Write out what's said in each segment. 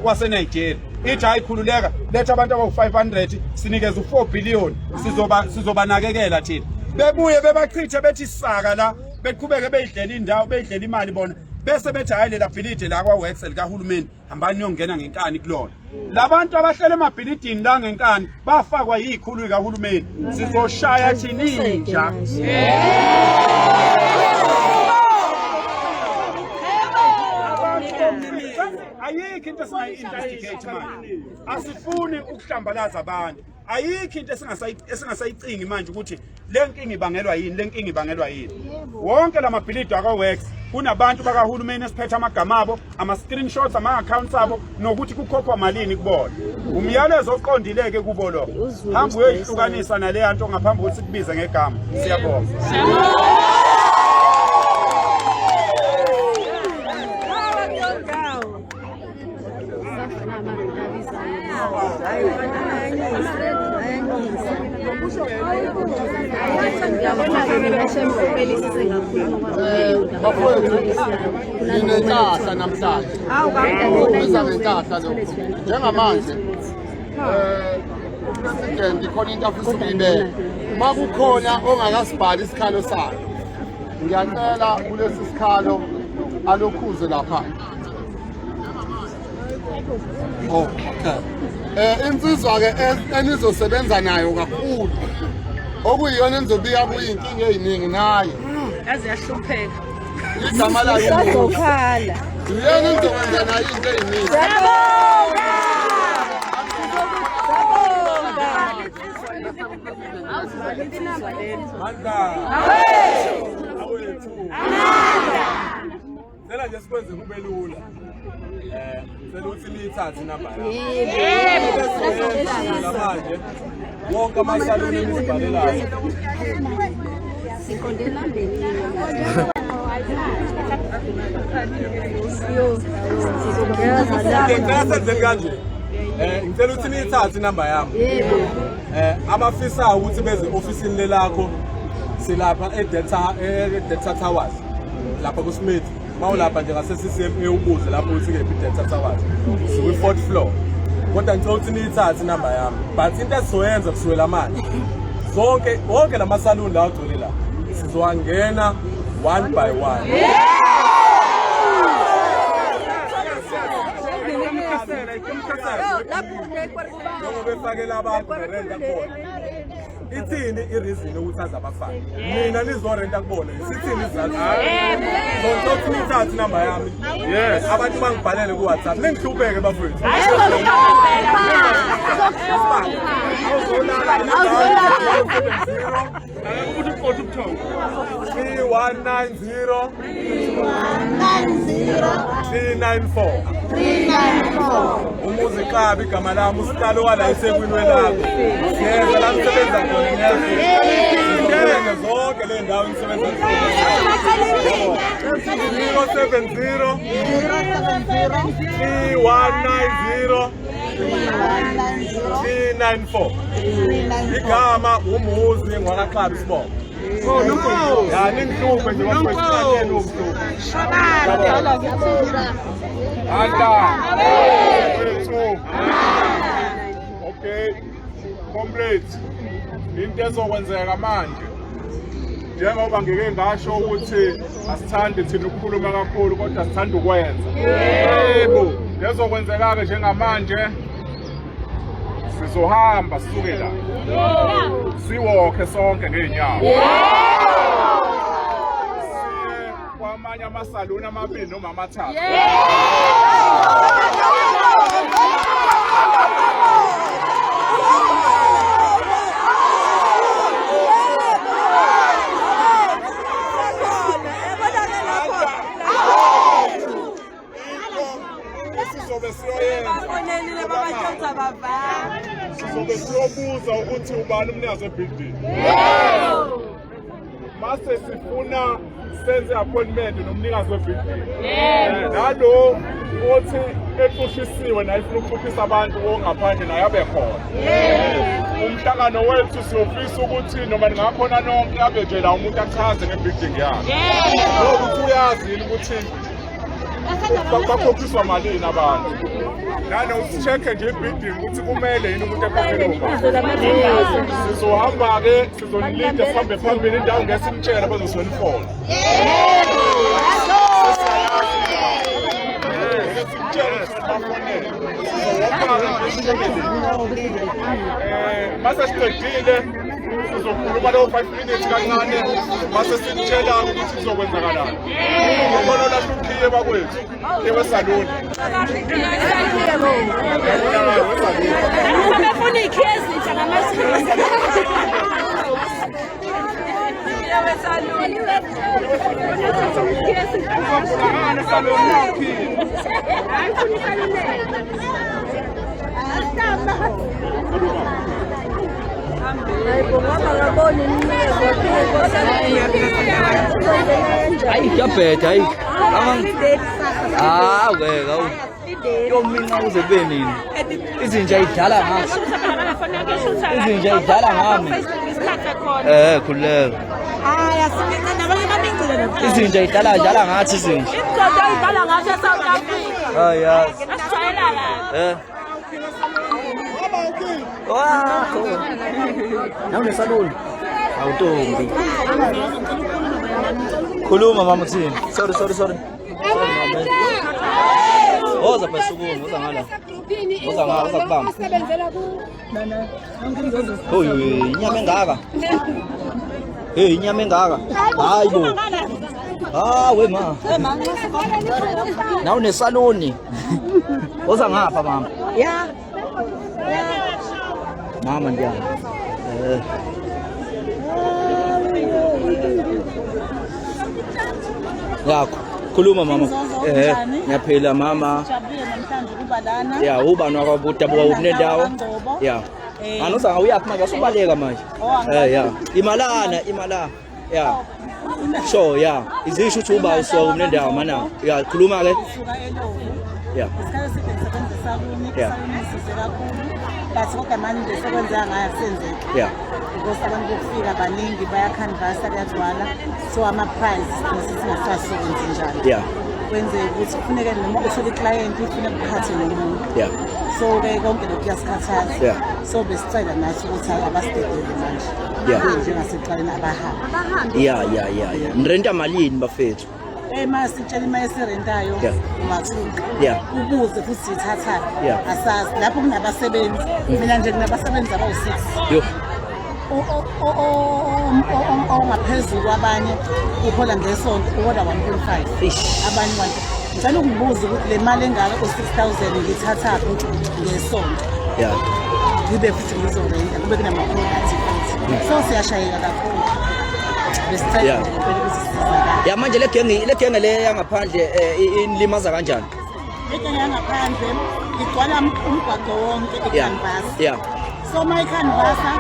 waseNigeria ithi hayi khululeka, letha abantu abawu-500, sinikeza u-4 billion, sizobanakekela thina. Bebuye bebachithe bethi saka la, beqhubeke beyidlela indawo, beyidlela imali bona, bese bethi hayi lela bhilidi la kwa-Works likahulumeni, hambani niyongena ngenkani kulona. Labantu abahlele emabhilidini la ngenkani bafakwa yikhulu likahulumeni, sizoshaya thina inja. Ayikho into esingayi-investigate manje, asifuni ukuhlambalaza abantu. Ayikho into esingasayicingi manje ukuthi le nkinga ibangelwa yini, le nkinga ibangelwa yini. Wonke la mabhilidi akwa-Works kunabantu bakahulumeni esiphethe amagama abo, ama-screenshots, ama-accounts abo, nokuthi kukhokhwa malini kubona. Umyalezo oqondile-ke kubo lo, hamba uyoyihlukanisa naleya nto ngaphambi kokuthi sikubize ngegama. Siyabonga. Bafowethu, nginenhlahla namhlanje, kubiza ngenhlahla lokho. Njengamanje upresident ikhona into afisa ukuyibeka. Uma kukhona ongakasibhali isikhalo sakhe, ngiyacela kulesi sikhalo alokhuze lapha. Oh, okay. Insizwa ke enizosebenza nayo kakhulu okuyiyona enizobika kuyinkinga eziningi naye. Yazi yahlupheka. Igama layo Usazokhala. Iyona enizokwenza nayo into eziningi. Siyabonga. Siyabonga. Mandla. Awethu. Amandla. Cela nje sikwenze kube lula. Cela ukuthi niyithathe inamba yami. Yebo. Manje wonke amasaluni enizibhalelayo. Siqonde enambeni. Ngicela senzeni kanje. Ngicela ukuthi niyithathe inamba yami. Yebo. Abafisayo ukuthi beze ofisini lelakho, silapha eDelta Towers lapha kuSmith. Mawulapha nje ngase CCMA ubuze lapho ukuthi kephi iDelta Towers, sikwi fourth floor. Kodwa ngicela ukuthi niyithathe inamba yami, but into esizoyenza kusukela manje, zonke wonke lamasaluni la agcwele la sizowangena one by one. Njengoba efakela abantu berenta kubona, ithini i-reason yokuthi aze abafake? Nina nizorenta kubona, sithini isizathu? So ngicela ukuthi niyithathe inamba yami. Yes. Abantu bangibhalele ku-WhatsApp, ningihlupheke bafowethu. Awuzolala. Ukuthi uqotha ubuthongo. 3190 394. Umuzi Xabi igama lami, usihlalo wala eThekwini welakho. Ngiyeza la nisebenza khona, ngiyafika. Ngene zonke le ndawo nisebenza khona. 070 3190 394. Igama umuzi ngwakaXabi sibongo. Ya ningihluphe nje bafowethu, ngiyacela ungihluphe. Mandla. Awethu. Okay. Comrades, into ezokwenzeka manje njengoba ngike ngasho ukuthi asithandi thina ukukhuluma kakhulu kodwa sithanda ukwenza. Yebo. Lezokwenzeka-ke njengamanje sizohamba sisuke la siwokhe sonke ngey'nyawo siye kwamanye amasaluni amabili noma amathathu. Esizobe siyoyenza, sizobe siyobuza ukuthi ubani umnikazi webuilding, mase sifuna senze appointment nomnikazi webuilding, nalo othi ecushisiwe naye ifuna ukucuphisa abantu wongaphandle naye abe khona. Umhlangano wethu siyofisa ukuthi noma ningakhona nonke, abe nje la umuntu achaze ngebuilding yakhe nokuthi uyazi yini ukuthi bakhokhiswa malini abantu. Nanokuthi check-e nje i-building ukuthi kumele yini umuntu ekhokhele ubani. Sizohamba-ke sizonilinda sihambe phambili indawo ngeke sinitshele bazosonifona. Ngeke sinitshele ukuthi bafonele. Sizohamba-ke mase siqedile sizokhuluma leyo 5 minutes kancane mase sinitshela ukuthi kuzokwenzakalani. Ukhona olahla ukhiye bakwethu, ukhiye wesaluni. Befuna iy'khiye ezintsha ngamathini. Hayi kuyabheda hayi. Ah ngeke awu. Yominqa uze kube nini? Izinja idlala ngathi. Izinja idlala ngami. Eh khululeka. Hayi asimince nabanye bamincile namhlanje. Izinja idlala idlala ngathi izinja. Imigodi idlala ngathi eSouth Africa. Hayi yazi. Asijwayela kabi. Eh. Wah. Nawu nesaluni. Awuntombi. Khuluma mama uthini? Sorry sorry sorry. Sorry mama. Woza phela sukuma, woza ngala. Woza ngala, woza kubamba. Oy, inyama engaka. Hey, inyama engaka. Hayi bo. Ah, we ma. Nawu nesaluni. Woza ngapha mama. Ya. Mama ndiyana. Eh. Yakho. Khuluma mama. Eh, ngiyaphila mama. Sijabulile namhlanje ukuba lana. Ya, ubani wakwabudabuka kunendawo? Ya. Eh. Anosa uyaphi manje asubaleka manje. Oh, Eh, ya. Imalana, imala. Ya. Sure, ya. Izisho ukuthi uba usuka kunendawo mana. Ya, khuluma ke. Suka eLovu. Ya. Isikhathi eside ngisebenza esaluni, Yeah. isaluni ngisize kakhulu. But kodwa manje sekwenzeka ngayo akusenzeki. Ya. Because abantu bokufika baningi bayakhanvasa kuyagcwala. So ama-price sigcina sesingasasebenzi njalo. Yeah. Kwenzeka ukuthi kufuneke noma uthole i-client kufuneka uphathe nomuntu. Yeah. So-ke konke lokhu kuyasikhathaza. Yeah. So besicela nathi ukuthi abasidedele manje. Yeah. Kube njengasekuqaleni abahambe. Ya, ya, ya, ya. Nirenta malini bafethu? Eh masitshela imali esirentayo Yeah. ungathuka. Yeah. Ubuze futhi siyithathaphi. Yeah. Asazi lapho kunabasebenzi. Mina nje kunabasebenzi abawu-6. Yo. Ongaphezulu kwabanye uhola ngesonto uhola 1.5. Eish. Abanye 1. Ngicela ukungibuza ukuthi le mali engaka u-6000 ngiyithathaphi ngesonto. Yeah. Ngibe futhi ngizorenta kube kunama-product futhi. So siyashayeka kakhulu. Besicela Yeah. nje ngempela ukuthi sisizakale. Ya manje le genge le genge le yangaphandle inilimaza kanjani? Igenge yangaphandle igcwala umgwaqo wonke Yeah. ikhanvasa. Yeah. So uma ikhanvasa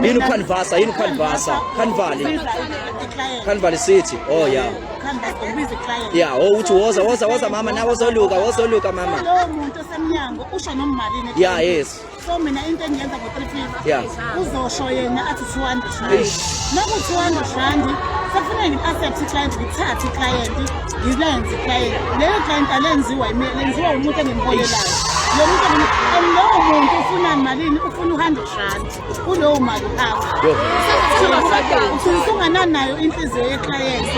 Yini ukhanvasa? Yini ukhanvasa? Khanvali. I-client. Khanvali City. Oh yeah. Canvas ubiza i-client. Yeah, oh uthi woza woza woza mama nawe wozoluka wozoluka mama. Lowo muntu osemnyango usho noma malini. Yeah, yes. So mina into engiyenza ngo-350 Yeah. uzosho yena athi 200 rand. Eish. Naku 200 rand sekufuneka ngi-accept i-client ngithathe i-client ngilenze i-client. Leyo client alenziwa yimi lenziwa umuntu engimholelayo. Lo muntu and lowo muntu ufuna malini ufuna u-100 rand kulowo mali half. Yo. Ugcina usungananayo inhliziyo ye-client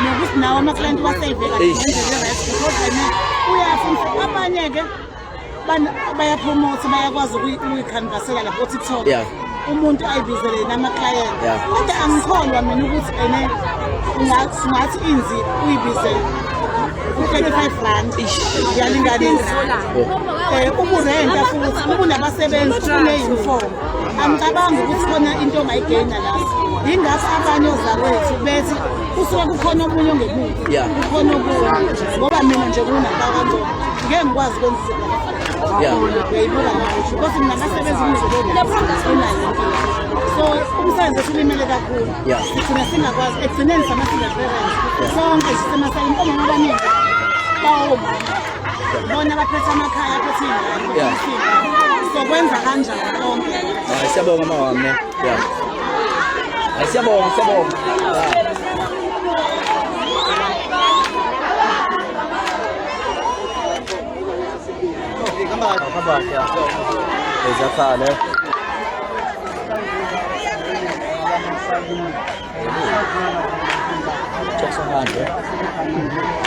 nokuthi nawo ama-client wasave kahle Eish. ngendlela e-right because ene uyafuna abanye-ke bayapromotha bayakwazi ukuyikhanvasela lapho ku-TikTok. Yeah. Umuntu ayibizele yena ama-client. Yeah. Kodwa angikholwa mina ukuthi ene ungathi inzi uyibizele u-35 rand uyalinganisa. Uburenta futhi ubunabasebenzi ubune-uniform. Angicabangi ukuthi khona into ongayigeyina lapho. Yingakho abanye ozakwethu bethi kusuke kukhona omunye ongemuva. Yeah. Kukhona okunye. Ngoba mina nje kunabakangcono. Ngeke ngikwazi ukwenza izinto. Yeah. Uyayibuka nawe because mina abasebenzi ngizobe unayo inkinga. So umsebenzi osulimele kakhulu. Yeah. Sigcina singakwazi ekugcineni sama-single parents. Sonke sisemasalini omama abaningi bawomama. Bona baphethe amakhaya aphethe iy'ngane. Yeah. Sokwenza kanjani konke? Hayi siyabonga mama wami. Yeah. Hayi siyabonga siyabonga. Yeah. Hamba kahle. Ziyakhala. Jackson 100.